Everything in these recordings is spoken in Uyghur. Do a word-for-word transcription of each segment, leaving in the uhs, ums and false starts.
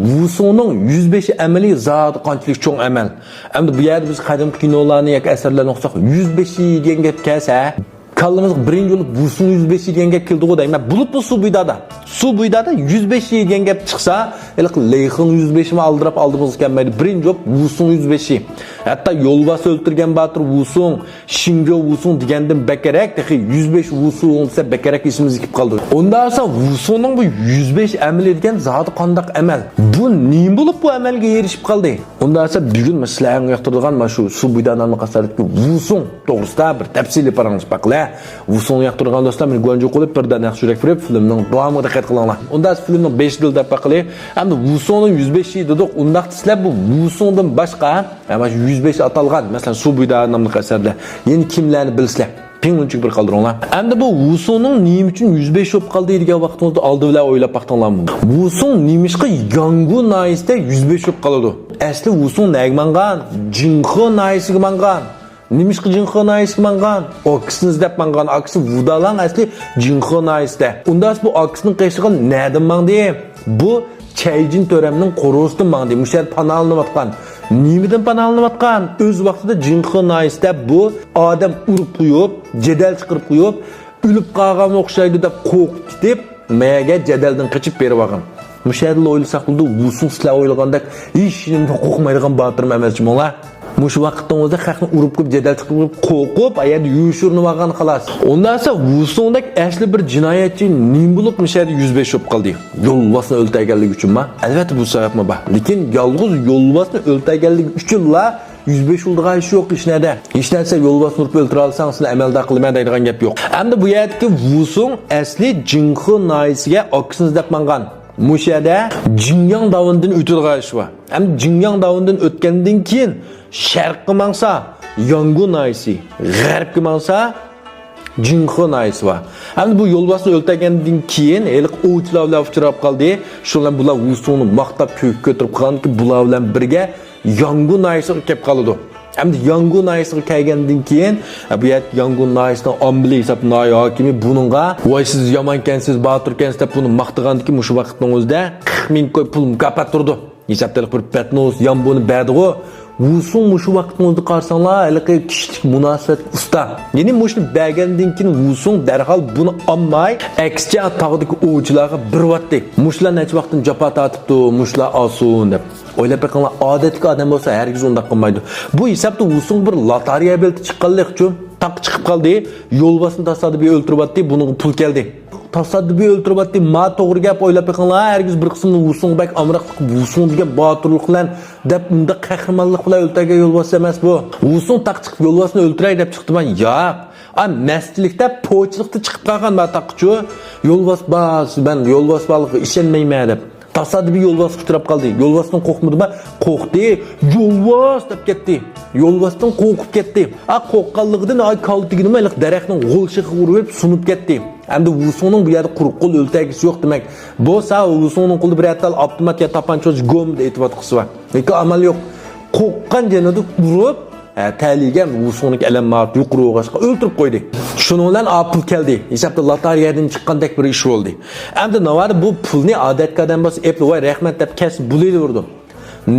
ۋۇسۇڭنىڭ يۈز بېشى ئەمىلى زادى قانچىلىك چوڭ ئەمەل. ئەمدى بۇ يەردە بىز قەدىمكى كىنولارنى ياكى ئەسەرلەرنى ئوقۇساق، يۈز بېشى دېگەن گەپ كەلسە، كاللىمىزغا بىرىنچى بولۇپ ۋۇسۇڭ يۈز بېشى دېگەن گەپ كېلىدىغۇ دەيمەن. بولۇپمۇ سۇ بۇيدادا. سۇ بۇيدادا يۈز بېشى دېگەن گەپ چىقسا، ھېلىقى لېيخىڭ يۈز بېشىمۇ ئالدىراپ ئالدىمىزغا كەلمەيدۇ. بىرىنچى بولۇپ ۋۇسۇڭ يۈز بېشى. ھەتتا يولۋاس ئۆلتۈرگەن باتۇر ۋۇسۇڭ، شىڭگۆ ۋۇسۇڭ دېگەندىن بەكرەك، تېخى يۈز بېشى ۋۇسۇڭ دېسە بەكرەك ئېسىمىزگە كېلىپ قالىدۇ. ئۇنداق بولسا ۋۇسۇڭنىڭ بۇ يۈز بېشى ئەمىلى دېگەن زادى قانداق ئەمەل؟ بۇ نېمە بولۇپ بۇ ئەمەلگە ئېرىشىپ قالدى؟ ئۇنداق دېسە، بۈگۈن مەن سىلەرگە ياقتۇرىدىغان مانا شۇ سۇ بۇيدا ناملىق ئەسەردىكى ۋۇسۇڭ توغرىسىدا بىر تەپسىلىي پاراڭلىشىپ باقىلى. ۋۇسۇڭنى ياقتۇرىدىغان دوستلار مېنى گۇەنجۇ قىلىپ، بىردەم ياخشى يۈرەك بېرىپ، فىلىمنىڭ داۋامىغا دىققەت قىلىڭلار. ئۇنداق دېسە، فىلىمنىڭ بېشىدىلا دەپ باقىلى. ئەمدى ۋۇسۇڭنىڭ يۈز بېشى دېدۇق، ئۇنداق دېسىلەر بۇ ۋۇسۇڭدىن باشقا، ھە، مانا شۇ يۈز بېشى ئاتالغان، مەسىلەن، سۇ بۇيدا ناملىق ئەسەردە يەنە كىملەرنى بىلىسىلەر؟ پىڭلۇنچىگە بىر قالدۇرۇڭلار. ئەمدى بۇ ۋۇسۇڭنىڭ نېمە ئۈچۈن يۈز بېشى بولۇپ قالدى دېگەن ۋاقتىڭىزدا ئالدى بىلەن ئويلاپ باقتىڭلارمۇ؟ ۋۇسۇڭ نېمىشقا ياڭگۇ ناھىيىسىدە يۈز بېشى بولۇپ قالىدۇ؟ ئەسلى ۋۇسۇڭ نەگە ماڭغان؟ جىڭخې ناھىيىسىگە ماڭغان. نېمىشقا جىڭخې ناھىيىسىگە ماڭغان؟ ئاكىسىنى ئىزدەپ ماڭغان. ئاكىسى ۋۇدالاڭ ئەسلى جىڭخې ناھىيىسىدە. ئۇنداق بۇ ئاكىسىنىڭ قېشىغا نەدىن ماڭدى؟ بۇ چەيجىن تۆرەمنىڭ قورۇسىدىن ماڭدى. مۇشۇ يەردە پاناھلىنىۋاتقان. نېمىدىن پاناھلىنىۋاتقان؟ ئۆز ۋاقتىدا جىڭخې ناھىيىسىدە بۇ ئادەم ئۇرۇپ قويۇپ، جېدەل چىقىرىپ قويۇپ، ئۆلۈپ قالغانغا ئوخشايدۇ دەپ قورقۇپ كېتىپ، مەگە جېدەلدىن قېچىپ بېرىۋالغان. مۇشۇ يەردىلا ئويلىساق بولىدۇ، ۋۇسۇڭ سىلەر ئويلىغاندەك ھېچنېمىدىن قورقمايدىغان باتۇرمۇ ئەمەس جۇمۇڭلار. مۇشۇ ۋاقىتنىڭ ئۆزىدە خەقنى ئۇرۇپ قويۇپ، جېدەل چىقىرىپ قويۇپ، قورقۇپ، ئا يەردە يوشۇرۇنۇۋالغان خالاس. ئۇنداق دېسە ۋۇسۇڭدەك ئەسلى بىر جىنايەتچى نېمە بولۇپ مۇشۇ يەردە يۈز بېشى بولۇپ قالدى؟ يولۋاسنى ئۆلتۈرگەنلىكى ئۈچۈنما؟ ئەلۋەتتە بۇ سەۋەبمۇ بار. لېكىن يالغۇز يولۋاسنى ئۆلتۈرگەنلىكى ئۈچۈنلا يۈز بېشى بولىدىغان ئىش يوق ھېچنەدە. ھېچنەدە يولۋاسنى ئۇرۇپ ئۆلتۈرۈۋالساڭ سېنى ئەمەلدار قىلىمەن دەيدىغان گەپ يوق. ئەمدى بۇ يەردىكى ۋۇسۇڭ ئەسلى جىڭخې ناھىيىسىگە ئاكىسىنى ئىزدەپ ماڭغان. مۇشۇ يەردە جىڭياڭ داۋىنىدىن ئۆتىدىغان ئىش بار. ئەمدى جىڭياڭ داۋىنىدىن ئۆتكەندىن كېيىن شەرققە ماڭسا ياڭگۇ ناھىيىسى، غەربكە ماڭسا جىڭخې ناھىيىسى بار. ئەمدى بۇ يولۋاسنى ئۆلتۈرگەندىن كېيىن ھېلىقى ئوۋچىلار بىلەن ئۇچراپ قالدى. شۇ بىلەن بۇلار ۋۇسۇڭنى ماختاپ كۆككە كۆتۈرۈپ قالغاندىكىن بۇلار بىلەن بىرگە ياڭگۇ ناھىيىسىغا كېلىپ قالىدۇ. ئەمدى ياڭگۇ ناھىيىسىغا كەلگەندىن كېيىن، بۇ يەردە ياڭگۇ ناھىيىسىنىڭ ئاممىۋى ھېساب ناھىيە ھاكىمى بۇنىڭغا، ۋاي سىز يامانكەنسىز، باتۇركەنسىز دەپ بۇنى ماختىغاندىكىن مۇشۇ ۋاقىتنىڭ ئۆزىدە قىرىق مىڭ كوي پۇل مۇكاپات تۇرىدۇ. ھېسابتا بىر بەتنۇس يامبۇنى بەردىغۇ. ۋۇسۇڭ مۇشۇ ۋاقىتنىڭ ئۆزىدە قارىساڭلار، ھېلىقى كىشىلىك مۇناسىۋەت ئۇستا. يەنى مۇشۇنى بەرگەندىن كېيىن ۋۇسۇڭ دەرھال بۇنى ئالماي، ئەكسىچە تاغدىكى ئوۋچىلارغا بېرىۋەتتى. مۇشۇلار نەچچە ۋاقىتتىن جاپا تارتىپتۇ، مۇشۇلار ئالسۇن دەپ. ئويلاپ بېقىڭلار، ئادەتتىكى ئادەم بولسا ھەرگىز ئۇنداق قىلمايدۇ. بۇ ھېسابتا ۋۇسۇڭ بىر لاتارىيە بېلىتى چىققانلىقچۇ، تاغقا چىقىپ قالدى. يولۋاسنى تاسادىپىي ئۆلتۈرۈۋەتتى، بۇنىڭغا پۇل كەلدى. تاسادىپىي ئۆلتۈرۈۋەتتى. ما توغرا گەپ، ئويلاپ بېقىڭلار، ھەرگىز بىر قىسمىنى ۋۇسۇڭ بەك ئامراقلىق، ۋۇسۇڭ دېگەن باتۇرلۇق بىلەن دەپ ئۇنداق قەھرىمانلىق بىلەن ئۆلتۈرگەن يولۋاس ئەمەس بۇ. ۋۇسۇڭ تاغقا چىقىپ يولۋاسنى ئۆلتۈرەي دەپ چىقتىما؟ ياق. ئا، مەستلىكتە، پوچىلىقتا چىقىپ قالغان ما تاغقىچۇ. يولۋاس بار، مەن يولۋاس بارلىقىغا ئىشەنمەيمەن دەپ. تاسادىپىي يولۋاسقا ئۇچراپ قالدى. يولۋاستىن قورقمىدىما؟ قورقتى. يولۋاس دەپ كەتتى. يولۋاستىن قورقۇپ كەتتى. ئا، قورققانلىقىدىن ئاي كالتىگىنىمۇ ھېلىقى دەرەخنىڭ غول شېخىغا ئۇرۇپ سۇنۇپ كەتتى. ئەمدى ۋۇسۇڭنىڭ بۇ يەردە قۇرۇق قول ئۆلتۈرگۈسى يوق دېمەك. بولسا ۋۇسۇڭنىڭ قولىدا بىرەر تال ئاپتومات يا تاپانچا، گومدا ئېتىۋاتقۇسى بار. لېكىن ئامال يوق. قورققان جېنىدا ئۇرۇپ، ھە، تەلىيىگە ۋۇسۇڭنىڭكى ئەلەم ماغۇپ يۇقىرى بولغاچقا ئۆلتۈرۈپ قويدى. شۇنىڭ بىلەن ئا پۇل كەلدى. ھېسابتا لاتارىيەدىن چىققاندەك بىر ئىش بولدى. ئەمدى ناۋادا بۇ پۇلنى ئادەتتىكى ئادەم بولسا ئېپلا، ۋاي رەھمەت دەپ كەتسە بولۇۋېرىدۇ.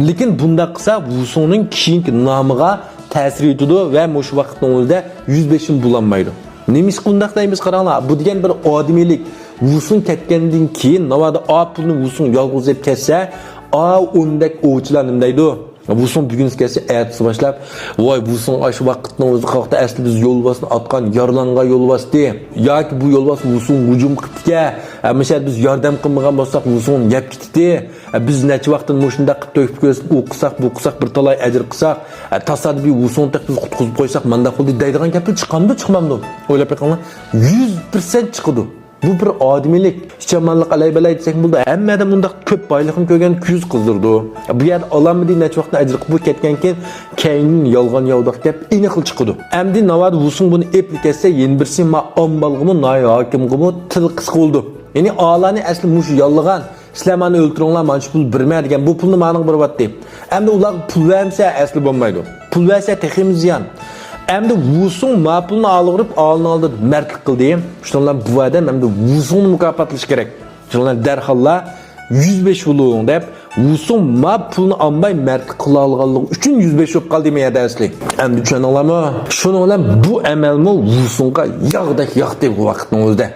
لېكىن بۇنداق قىلسا ۋۇسۇڭنىڭ كېيىنكى نامىغا تەسىر يېتىدۇ ۋە مۇشۇ ۋاقىتنىڭ ئۆزىدە يۈز بېشىنى بولالمايدۇ. نېمىشقا ئۇنداق دەيمىز قاراڭلار، بۇ دېگەن بىر ئادىمىيلىك. ۋۇسۇڭ كەتكەندىن كېيىن ناۋادا ئا پۇلنى ۋۇسۇڭ يالغۇز يەپ كەتسە، ئا ئۇندەك ئوۋچىلار نېمە دەيدۇ؟ ۋۇسۇڭ بۈگۈن كەتسە، ئەتىسى باشلاپ، ۋاي، ۋۇسۇڭ ئاشۇ ۋاقىتنىڭ ئۆزىدە قاقتا ئەسلى بىز يولۋاسنى ئاتقان، يارىلانغان يولۋاستى. ياكى بۇ يولۋاس ۋۇسۇڭ ھۇجۇم قىپتىكەن. ئەمىسە بىز ياردەم قىلمىغان بولساق، ۋۇسۇڭنى يەپ كېتىتتى. بىز نەچچە ۋاقىتتىن مۇشۇنداق قىلىپ تۆكۈپ كۆرسىتىپ، ئۇ قىلساق، بۇ قىلساق، بىر تالاي ئەجىر قىلساق، تاسادىپىي ۋۇسۇڭنى تېخى بىز قۇتقۇزۇپ قويساق، مانداق بولدى دەيدىغان گەپلەر چىقامدۇ، چىقمامدۇ؟ ئويلاپ بېقىڭلار. يۈز پىرسەنت چىقىدۇ. بۇ بىر ئادىمىيلىك. ئىچ ئامانلىق ئەلەي بەلەي دېسەك بولىدۇ. ھەممە ئادەم ئۇنداق كۆپ بايلىقنى كۆرگەن كۆز قىزىرىدۇ. بۇ يەردە ئالالمىدى، نەچچە ۋاقىتنى ئەجىر قىلىپ بۇ كەتكەنكىن، كەينىدىن يالغان ياۋىداق گەپ ئېنىقلا چىقىدۇ. ئەمدى ناۋادا ۋۇسۇڭ بۇنى ئېپلا كەتسە، يەنە بىرسى ما ئاممالغىمۇ، ناھىيە ھاكىمىغىمۇ تىل قىسقا بولىدۇ. يەنى ئالانى ئەسلى مۇشۇ ياللىغان، سىلەر مانا ئۆلتۈرۈڭلار، مانچە پۇل بېرىمەن دېگەن، بۇ پۇلنى مانىڭغا بېرىۋەتتى. ئەمدى ئۇلارغا پۇل بەرمىسە ئەسلى بولمايدۇ. پۇل بەرسە تېخىمۇ زىيان. ئەمدى ۋۇسۇڭ ما پۇلنى ئالغۇرۇپ ئالىنىڭ ئالدىدا مەردلىك قىلدى. شۇنىڭ بىلەن بۇ ئادەم ئەمدى ۋۇسۇڭنى مۇكاپاتلاش كېرەك. شۇنىڭ بىلەن دەرھاللا يۈز بېشى بولۇڭ دەپ، ۋۇسۇڭ ما پۇلنى ئالماي مەردلىك قىلالىغانلىقى ئۈچۈن يۈز بەش بولۇپ قالدى مەيەدە ئەسلى. ئەمدى چۈشەندىڭلارمۇ؟ شۇنىڭ بىلەن بۇ ئەمەلمۇ ۋۇسۇڭغا ياغدەك ياقتى بۇ ۋاقىتنىڭ ئۆزىدە.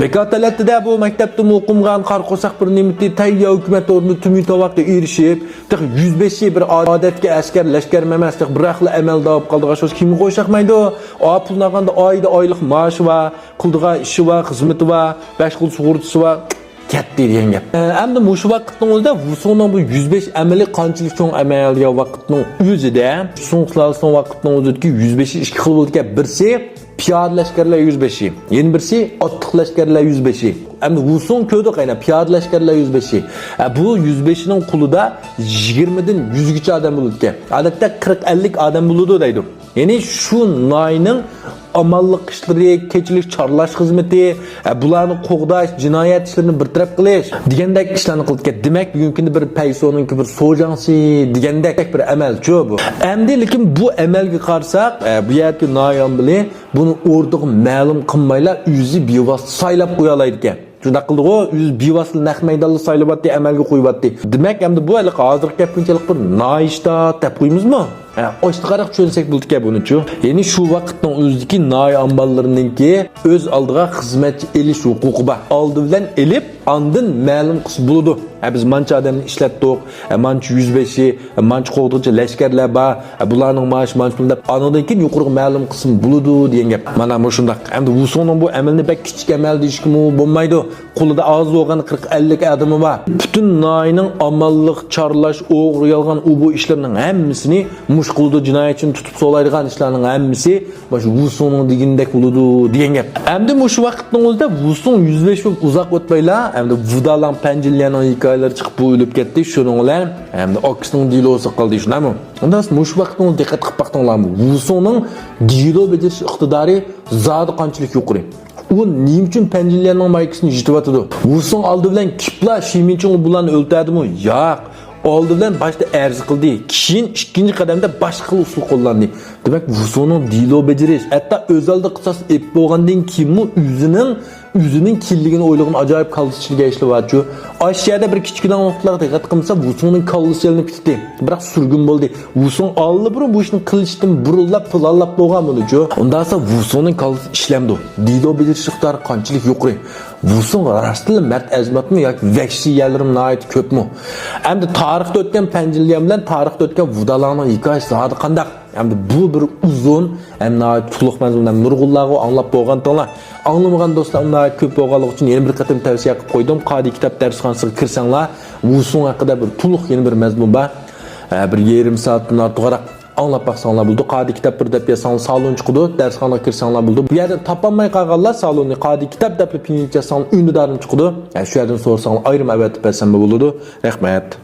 بىكار تەلەتتىدە بۇ مەكتەپتىمۇ ئوقۇمىغان قارا قورساق بىر نېمىتى تەييار ھۆكۈمەت ئورنىدا تۈمۈي تاۋاققا ئېرىشىپ، تېخى يۈز بەشى بىر ئادەتتىكى ئەسكەر لەشكەرمۇ ئەمەس، تېخى بىراقلا ئەمەلدار بولۇپ قالىدىغان شۇ كىمگە ئوخشاق مايدۇ؟ ئا پۇلنى ئالغاندا ئايدا ئايلىق مائاشى بار، قىلىدىغان ئىشى بار، خىزمىتى بار، بەش خىل سۇغۇرتىسى بار. كەتتى دېگەن گەپ. ئە، ئەمدى مۇشۇ ۋاقىتنىڭ ئۆزىدە ۋۇسۇڭنىڭ بۇ يۈز بەش ئەمىلى قانچىلىك چوڭ ئەمەل دېگەن ۋاقىتنىڭ ئۆزىدە، سۇڭ سۇلالىسىنىڭ ۋاقىتنىڭ ئۆزىدىكى يۈز بەشى ئىككى خىل بولىدىكەن. بىرسى پىيادە لەشكەرلەر يۈز بەشى، يەنە بىرسى ئاتلىق لەشكەرلەر يۈز بەشى. ئەمدى ۋۇسۇڭ كۆردۇق ئەينە پىيادە لەشكەرلەر يۈز بەشى. ئە، بۇ يۈز بەشىنىڭ قولىدا يىگىرمىدىن يۈزگىچە ئادەم بولىدىكەن. ئادەتتە قىرىق ئەللىك ئادەم بولىدۇ دەيدۇ. يەنى شۇ ناھىيەنىڭ ئامانلىق ئىشلىرى، كېچىلىك چارلاش خىزمىتى، ئە، بۇلارنى قوغداش، جىنايەت ئىشلىرىنى بىر تەرەپ قىلىش دېگەندەك ئىشلارنى قىلىدىكەن. دېمەك، بۈگۈنكى كۈندە بىر پەيسونىڭكى بىر سوجاڭسى دېگەندەك بىر ئەمەلچۇ بۇ. ئەمدى لېكىن بۇ ئەمەلگە قارىساق، ئە، بۇ يەردىكى ناھىيە ئامبىلى بۇنى ئوردىغا مەلۇم قىلمايلا ئۆزى بىۋاسىتە سايلاپ قويالايدىكەن. شۇنداق قىلدىغۇ، ئۆزى بىۋاسىتە نەق مەيداندا سايلىۋاتتى، ئەمەلگە قويۇۋاتتى. دېمەك، ئەمدى بۇ ھېلىقى ھازىرقى گەپكىچىلىك بىر ناھىشتا دەپ قويىمىزمۇ؟ ھە، ئاشتىقاراق چۈشەنسەك بولىدىكەن بۇنىچۇ. يەنى شۇ ۋاقىتنىڭ ئۆزىدىكى ناھىيە ئامبارلىرىنىڭكى ئۆز ئالدىغا خىزمەتچى ئېلىش ھوقۇقى بار. ئالدى بىلەن ئېلىپ، ئاندىن مەلۇم قىلسا بولىدۇ. ھە، بىز مانچە ئادەمنى ئىشلەتتۇق، ھە، مانچە يۈزبېشى، ھە، مانچە قوغدىغۇچى لەشكەرلەر بار، ھە، بۇلارنىڭ مائاشى مانچە پۇل دەپ، ئاندىن كېيىن يۇقىرىغا مەلۇم قىلسىمۇ بولىدۇ دېگەن گەپ. مانا مۇشۇنداق. ئەمدى ۋۇسۇڭنىڭ بۇ ئەمىلىنى بەك كىچىك ئەمەل دېيىشكىمۇ بولمايدۇ. قولىدا ئاز بولغان قىرىق ئەللىك ئادىمى بار. پۈتۈن ناھىيەنىڭ ئامانلىق، چارلاش، ئوغرى، يالغان، ئۇ بۇ ئىشلىرىنىڭ ھەممىسىنى مۇشۇ قىلىدۇ، جىنايەتچىنى تۇتۇپ سولايدىغان ئىشلارنىڭ ھەممىسى مۇشۇ ۋۇسۇڭنىڭ دېگىنىدەك بولىدۇ دېگەن گەپ. ئەمدى مۇشۇ ۋاقىتنىڭ ئۆزىدە ۋۇسۇڭ يۈز بەش بولۇپ ئۇزاق ئۆتمەيلا، ئەمدى ۋۇدالان پەنجىليەننىڭ ھېكايىلىرى چىقىپ، بۇ ئۆلۈپ كەتتى. شۇنىڭ بىلەن ئەمدى ئاكىسىنىڭ دېلوسى قالدى، شۇنداقمۇ؟ ئۇنداق بولسا مۇشۇ ۋاقىتنىڭ ئۆزىدە دىققەت قىلىپ باقتىڭلارمۇ؟ ۋۇسۇڭنىڭ دېلو بېجىرىش ئىقتىدارى زادى قانچىلىك يۇقىرى؟ ئۇ نېمە ئۈچۈن پەنجىليەننىڭ مايكىسىنى يىرتىۋاتىدۇ؟ ۋۇسۇڭ ئالدى بىلەن كېلىپلا شىمىنچىڭ بۇلارنى ئۆلتۈردىمۇ؟ ياق. ئالدى بىلەن باشتا ئەرز قىلدى، كېيىن ئىككىنچى قەدەمدە باشقا خىل ئۇسۇل قوللاندى. دېمەك، ۋۇسۇڭنىڭ دېلو بېجىرىش، ھەتتا ئۆز ئالدىغا قىساس ئېلىپ بولغاندىن كېيىنمۇ ئۆزىنىڭ، ئۆزىنىڭ كىملىكىنى ئويلىغان ئاجايىپ كاللىسى ئىچىدىكى ئىشلار بارچۇ. ئاشۇ يەردە بىر كىچىككىنە نۇقتىلارغا دىققەت قىلمىسا، ۋۇسۇڭنىڭ كاللىسى ئېلىنىپ كېتىپتى. بىراق سۈرگۈن بولدى. ۋۇسۇڭ ئاللىبۇرۇن بۇ ئىشنى قىلىشتىن بۇرۇنلا پىلانلاپ بولغان بولىدۇچۇ. ئۇنداقسا ۋۇسۇڭنىڭ كاللىسى ئىشلەمدۇ؟ دېلو بېجىرىش ئىقتىدارى قانچىلىك يۇقىرى؟ ۋۇسۇڭ راستتىنلا مەرد ئەزىمەتمۇ ياكى ۋەھشىي يەرلىرىمۇ ناھايىتى كۆپمۇ؟ ئەمدى تارىختا ئۆتكەن پەنجىليەن بىلەن تارىختا ئۆتكەن ۋۇدالاننىڭ ھېكايىسى زادى قانداق؟ ئەمدى بۇ بىر ئۇزۇن ھەم ناھايىتى تولۇق مەزمۇن ھەم نۇرغۇنلارغا ئاڭلاپ بولغانتىڭلار. ئاڭلىمىغان دوستلار ناھايىتى كۆپ بولغانلىقى ئۈچۈن يەنە بىر قېتىم تەۋسىيە قىلىپ قويدۇم. قادىي كىتاب دەرسخانىسىغا كىرسەڭلار، ۋۇسۇڭ ھەققىدە بىر تولۇق يەنە بىر مەزمۇن بار. ھە، بىر يېرىم سائەتتىن ئارتۇقراق ئاڭلاپ باقساڭلار بولىدۇ. قادىي كىتاب بىر دەپ يازساڭلار سالون چىقىدۇ، دەرسخانىغا كىرسەڭلار بولىدۇ. بۇ يەردىن تاپالماي قالغانلار سالوننى قادىي كىتاب دەپلا پىنگىچە يازساڭلار ئۈندىدارىم چىقىدۇ. ھە، شۇ يەردىن سورىساڭلار ئايرىم ئەۋەتىپ بەرسەممۇ بولىدۇ. رەھمەت.